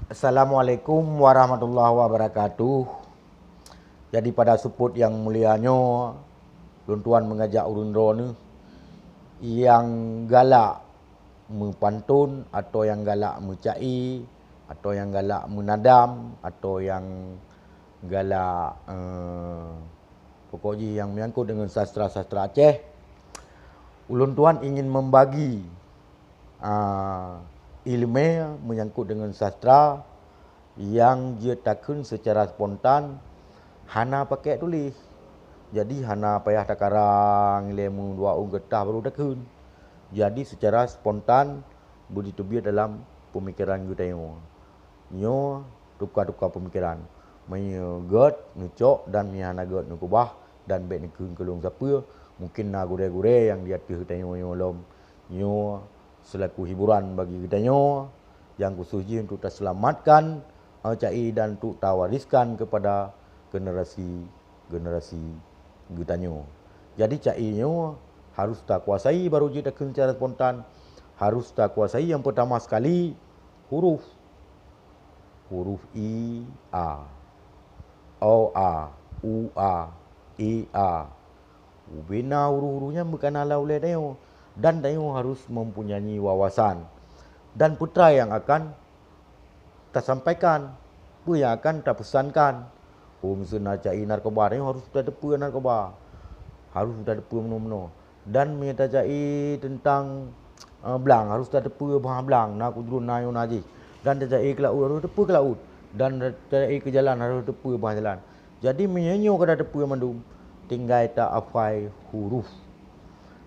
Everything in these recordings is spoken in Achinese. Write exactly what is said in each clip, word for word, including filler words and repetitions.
Assalamualaikum warahmatullahi wabarakatuh. Jadi pada seupôt nyang mulia nyoe, lôn tuan meungajak ureuëng droeneuh nyang galak meupanton, atau nyang galak meucai, atau nyang galak meunadam, atau nyang galak, eh, pokok jih nyang menyangkut dengan sastra-sastra Aceh. Ulôn tuan ingin membagi, ah, iéleumé menyangkut dengan sastra nyang jeuet takheun secara spontan, hana pakai tuléh. Jadi hana payah takarang ilée meudua ôn geutah baru takheun. Jadi secara spontan beujiteubiet dalam peumikéran geutanyoe. Nyoe tuka-tuka peumikéran. Meunyoe gét neucok dan meunyoe hana gét neukeubah dan bék neukheun keu lôn sapeue, mungken na gurée-gurée nyang di ateueh geutanyoe nyoe lom. Nyoe seulaku hiburan bagi geutanyoe, nyang khusos jih untuk taseulamatkan, eh, cai dan untuk tawariskan kepada generasi-generasi geutanyoe. Jadi cai nyoe harus takuasai baru jeuet takheun secara spontan, harus takuasai nyang peutama sekali huruf. Huruf i, a, o, a, u, a, e, a. Ubena huruf-huruf nyan beukana lam ulée tanyoe, dan tanyoe harus mempunyai wawasan dan peue nyang akan tasampaikan, peue nyang akan tapeusankan. Oh, miseue na cai narkoba, tanyoe harus tateupeue narkoba, harus tateupeue meunoe-meunoe. Dan meunyoe tacai teuntang, eh, blang, harus tateupeue bah blang, na kujruen na nyoe na jih. Dan tacai keu laôt, harus tateupeue keu laôt. Dan tacai keu jalan, harus tateupeue bah jalan. Jadi meunyoe nyoe ka tateupeue mandum, tinggai tahafai huruf.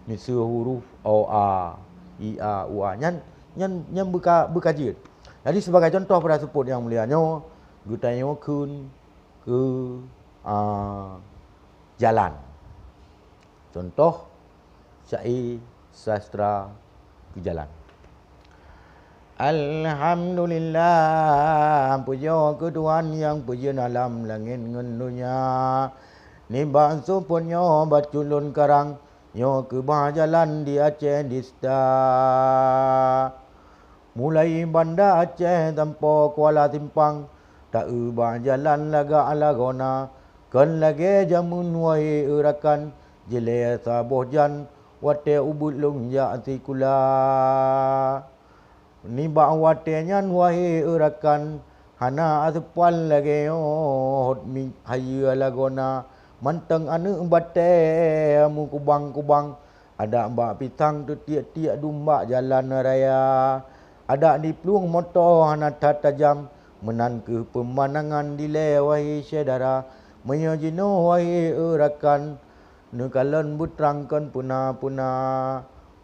Miseue huruf o, a, i, a, u, a. Nyan, nyan, nyan beuka-, beuka jeuet. Jadi sibagai cuntoh pada seupôt nyang mulia nyoe, geutanyoe kheun keu, a, jalan. Cuntoh, cai sastra keu jalan. Alhamdulillah, pujoe keu Tuhan nyang peujeuet alam langét ngon donya. Nibak seupôt nyoe bacut lôn karang, nyoe keubah jalan di Aceh Dista. Mulai Banda Aceh sampoe Kuala Simpang, taeu bak jalan lagak lagoena, kon lagée jameun wahé e rakan, jilée saboh jan watée ubit lôn jak sikula. Nibak watée nyan wahé e rakan, hana aseupal lagée nyoe hot mi-, hayeue lagoena, mantong aneuëk batée meukubang-kubang, adak bak pisang teutiek-tiek dum bak jalan raya. Adak diplueng moto hana that tajam, meunan kheueh peumandangan dilée wahé syedara. Meunyoe jinoe wahé e rakan, neukalon beutrang kon peuna-peuna.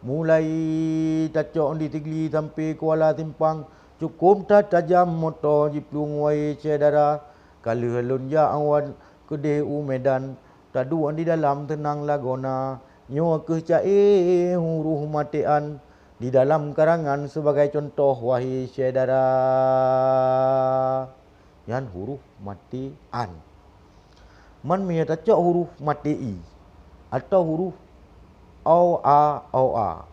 Mulai tacok di Sigli sampoe Kuala Simpang, cukôp that tajam moto jiplueng wahé syedara. Ka lheueh lôn jak awai keudeh u Medan, taduek di dalam teunang lagoena. Nyoe kheueh cai huruf maté an di dalam karangan sibagai cuntoh wahé syedara. Nyan huruf maté an. Man meunyoe tacok huruf maté i atau huruf o a o a,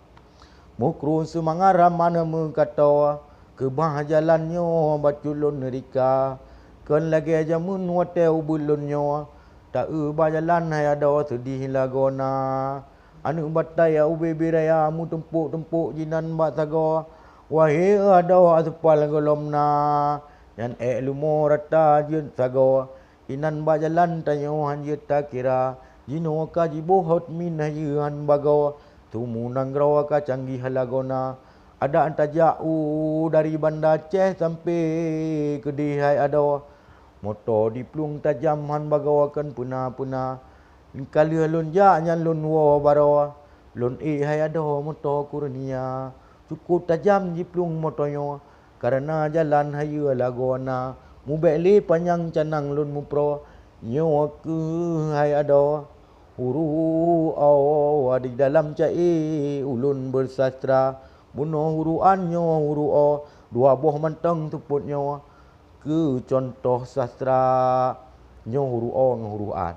meukrue seumangat raman meukatoe, keubah jalan nyoe bacut lôn neurika. Kon lagée jameun watée ubit lôn nyoe, taeu bak jalan hai adoe seudeh lagoena. Aneuëk batée ubé-bé raya meutumpôk-tumpôk jinan bak sagoe, wahé adoe aseupal gohlom na. Nyan ék leumo rata jeuet sagoe, inan bak jalan tanyoe hán jeuet takira. Jinoe ka jiboh hot min hayeue hán bagoe, tumu nanggroe ka canggih lagoena. Adak tajak u dari Banda Aceh sampoe keudeh hai adoe, moto diplueng tajam hán bagoe kon peuna-peuna. Ka lheueh lôn jak nyan lôn woe baroe, lôn ék hai adoe moto Kurnia. Cukôp tajam jiplueng moto nyoe, kareuna jalan hayeue lagoena. Mubék lé panyang canang lôn muproe, nyoe kheueh hai adoe huruf o di dalam cai ulôn beusastra. Bunoe huruf an nyoe huruf o, dua boh mantong seupôt nyoe keu cuntoh sastra. Nyoe huruf o ngon huruf an.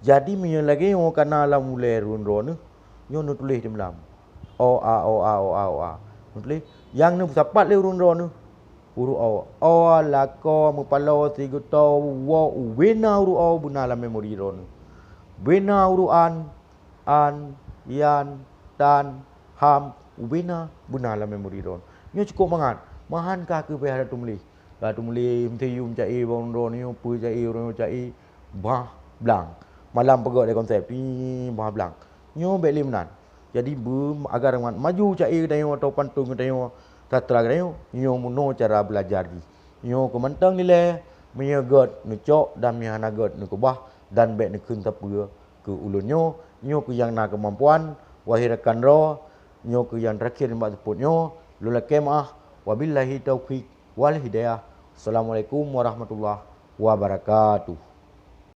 Jadi meunyoe lagée nyoe kana lam ulée ureuëng droeneuh, nyoe neutuléh di malam. O a, o a, o a, o a. Neutuléh. Nyang neupeusapat lé ureuëng droeneuh, Huruf O. O lakoe meupaloe sigoe toe woe ubena huruf O beuna lam memori droeneuh. Bena huruf an, an, yan, tan, ham, ubena beuna lam memori droeneuh. Nyoe cukôp mangat. Meuhan ka keuh pih hana teumuléh. Ka teumuléh meuteuyu meuca'e bang droeneuh nyoe, peue ca'e, uroe nyoe ca'e, bah blang. Malam peugöt lé konsep, pi bah blang. Nyoe bèk lé meunan. Jadi beu agar mangat maju ca'e geutanyoe atau pantôn geutanyoe, sastra geutanyoe, nyoe meunoe cara beulajar jih. Nyoe keu mantong ilèe, meunyoe göt neucok dan meunyoe hana göt neukeubah dan bèk neukheun sapeue keu ulôn nyoe, nyoe keu nyang na keumampuan, wahai rakan droe, nyoe keu nyang terakhir nibak seupôt nyoe, lôn lakèe meu'ah, wabillahi taufiq wal hidayah. Assalamualaikum warahmatullahi wabarakatuh.